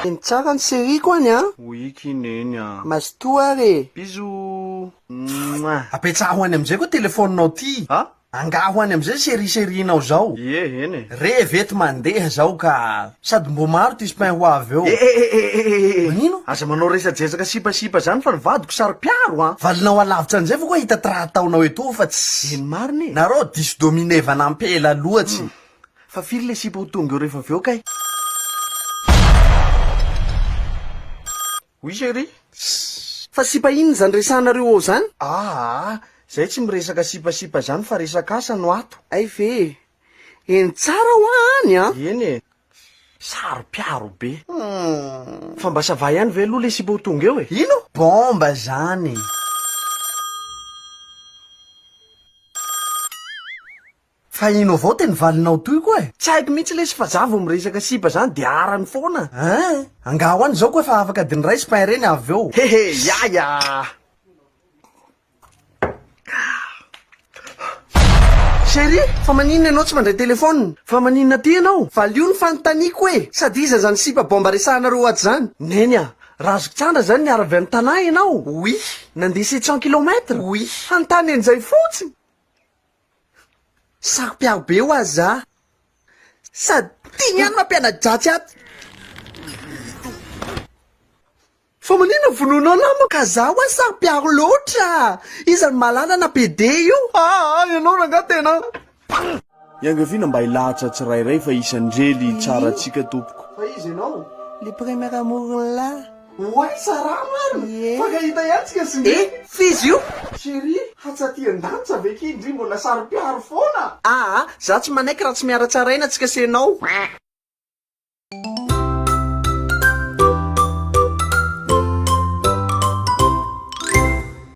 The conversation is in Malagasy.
Eny tsara ny série-ko any an! Oui ki neny a! Mazotoa ary e! Bisous! Mouah! Apetsaho any amizay koa telephone-nao ty. A! Angaha ho any amizay série série-nao zao. Ie, eny e! Re vety mandeha zao ka! Sady mbo maro ty spin ho avy eo. Ehehehehehe! Manino? Aza manao resadresaka sipasipa zany fa ny vadiko saro-piaro an! Valinao alavitra anizay va koa hita ty raha ataonao etoa fa tsy. Eny marina e! Nareo diso dominevana ampela loatsy. Fa firy le sipa ho tonga eo rehefa avy eo kay? Oui chérie? Fa sipa inona izany resahanareo ao izany? Aa, zay tsy miresaka sipasipa zany fa resaka asa no ato. Hay ve e! Eny tsara hoa any an! Eny e! Saro-piaro be. Fa mba ça va ihany ve aloha le sipa ho tonga eo e? Ino? Bomba zany! Fa ino avao teny valinao toy koa e? Tsy haiko mihitsy lesy fa za vao miresaka sipa zany de arany foana. Hein? Angaha ho any zao koa efa afaka adiny iray spin reny avy eo. Hehe yaya! Chérie, fa maninona ianao tsy mandray téléphone? Fa maninona aty ianao? Valio ny fanontaniako e! Sady iza zany sipa bomba resahanareo ato zany? Neny a! Razoky tsandra zany niara avy any Tanà ianao? Oui. Nandeha 700 kilomètres? Oui. Hanontany an'izay fotsiny? Saro-piaro be hoa za. Sady tiany ihany mampiana-dratsy ato. Fa maninona vonoinao namako? Ka za hoa saro-piaro loatra. Iza no mahalala na PD io? Aa ianao rangahy tena. Iangaviana mba hilahatra tsirairay fa isan-drely tsara antsika tompoko. Fa iza ianao? Le premier amour-nlah. Oay Sarah marina! Ie. Mifankahita ihany tsika sy ndry. Eh! F'iza io? Chérie, hatsa aty an-danitra ve ki ndry mbola saro-piaro foana? Aa, za tsy manaiky raha tsy miara-tsaraina tsika sy enao.